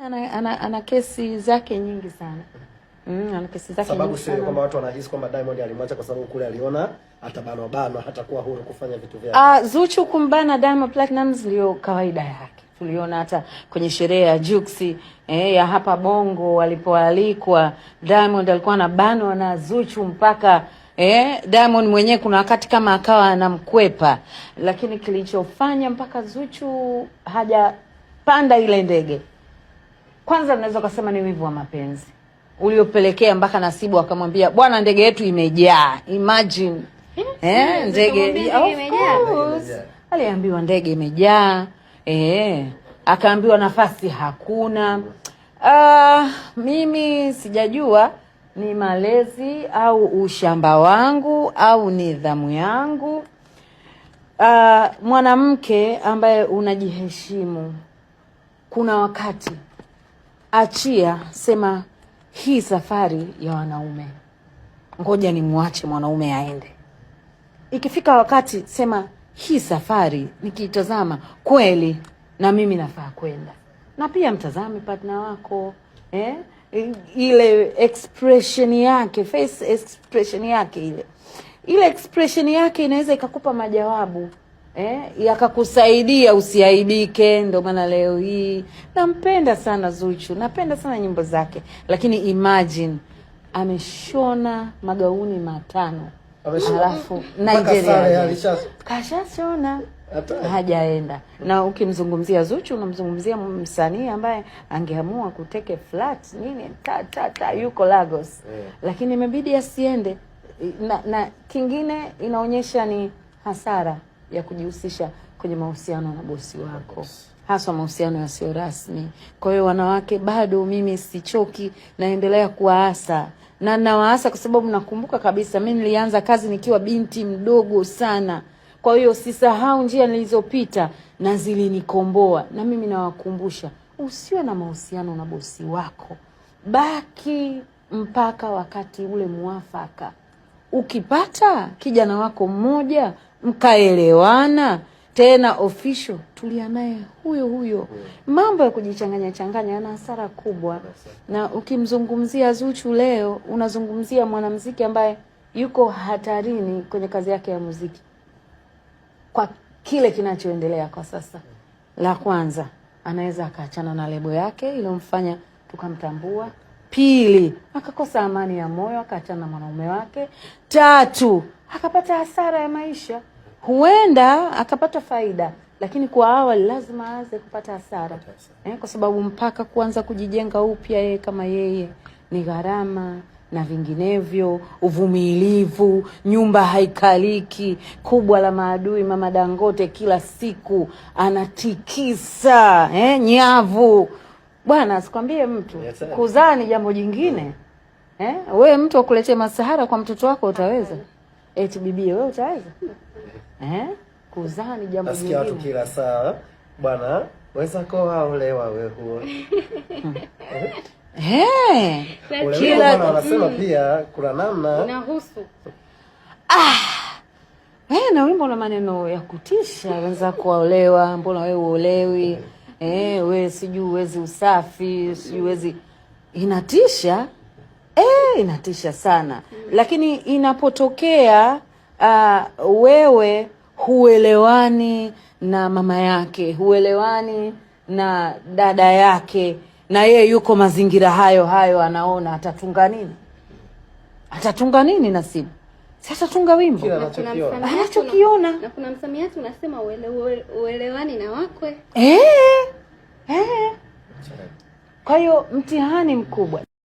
Ana kesi zake nyingi sana. Ana kesi zake Sababu nyingi sio sana. Kwamba watu wanahisi kwamba Diamond alimwacha kwa sababu kule aliona atabanwa banwa, hatakuwa huru kufanya vitu vyake. Ah, Zuchu kumbana Diamond Platnumz ndio kawaida yake. Tuliona hata kwenye sherehe ya Jux ya hapa Bongo walipoalikwa, Diamond alikuwa anabanwa na Zuchu mpaka Diamond mwenyewe kuna wakati kama akawa anamkwepa, lakini kilichofanya mpaka Zuchu hajapanda ile ndege, kwanza naweza kusema ni wivu wa mapenzi uliopelekea mpaka Nasibu akamwambia, "Bwana, ndege yetu imejaa." Imagine, ndege Akamwambia of ndege imejaa. course. Aliambiwa ndege imejaa, akaambiwa nafasi hakuna. Mimi sijajua ni malezi au ushamba wangu au nidhamu yangu. Mwanamke ambaye unajiheshimu, kuna wakati achia, sema hii safari ya wanaume, ngoja nimwache mwanaume aende. Ikifika wakati sema hii safari nikiitazama kweli na mimi nafaa kwenda. Na pia mtazame partner wako, eh? Ile expression yake, face expression yake, ile expression yake inaweza ikakupa majawabu yakakusaidia usiaibike. Ndio maana leo hii nampenda sana Zuchu, napenda sana nyimbo zake, lakini imagine ameshona magauni 5 Ameshona. Alafu Mpaka sare Nigeria kashashona, hajaenda. Na ukimzungumzia Zuchu unamzungumzia msanii ambaye angeamua kutake flight nini ta ta ta yuko Lagos, lakini imebidi asiende. Na kingine inaonyesha ni hasara ya kujihusisha kwenye mahusiano na bosi wako, haswa mahusiano yasiyo rasmi. Kwa hiyo wanawake, bado mimi sichoki, naendelea kuwaasa na nawaasa kwa sababu nakumbuka kabisa mimi nilianza kazi nikiwa binti mdogo sana. Kwa hiyo sisahau njia nilizopita na zilinikomboa, na mimi nawakumbusha usiwe na mahusiano na bosi wako, baki mpaka wakati ule muafaka. Ukipata kijana wako mmoja mkaelewana tena official, tulia naye huyo huyo. Mambo ya kujichanganya changanya yana hasara kubwa, na ukimzungumzia Zuchu leo unazungumzia mwanamuziki ambaye yuko hatarini kwenye kazi yake ya muziki kwa kile kinachoendelea kwa sasa. La kwanza, anaweza akaachana na lebo yake iliyomfanya tukamtambua. Pili, akakosa amani ya moyo, akaachana na mwanaume wake. Tatu, akapata hasara ya maisha. Huenda akapata faida, lakini kwa awali lazima aanze kupata hasara, kwa sababu mpaka kuanza kujijenga upya yeye kama yeye ni gharama na vinginevyo, uvumilivu, nyumba haikaliki. Kubwa la maadui, mama Dangote kila siku anatikisa nyavu. Bwana, asikwambie mtu, kuzaa ni jambo jingine. We mtu akuletee masahara kwa mtoto wako utaweza? Eti bibie, we utaweza? Kuzaa ni jambo Nasikia watu jingine. Kila saa, bwana wenzako waolewa, we huo Ule bwana wanasema pia kuna namna Inahusu. Na wimbo una maneno ya kutisha, wenzako waolewa, mbona wewe uolewi? We sijui uwezi usafi, sijui uwezi, inatisha. Inatisha sana, lakini inapotokea wewe huelewani na mama yake, huelewani na dada yake, na yeye yuko mazingira hayo hayo, anaona atatunga nini? Atatunga nini Nasibu? Si atatunga wimbo Kila Na kuna anachokiona. msamiati Anachokiona. Na kuna msamiati unasema uelewani na wakwe. Kwa hiyo mtihani mkubwa.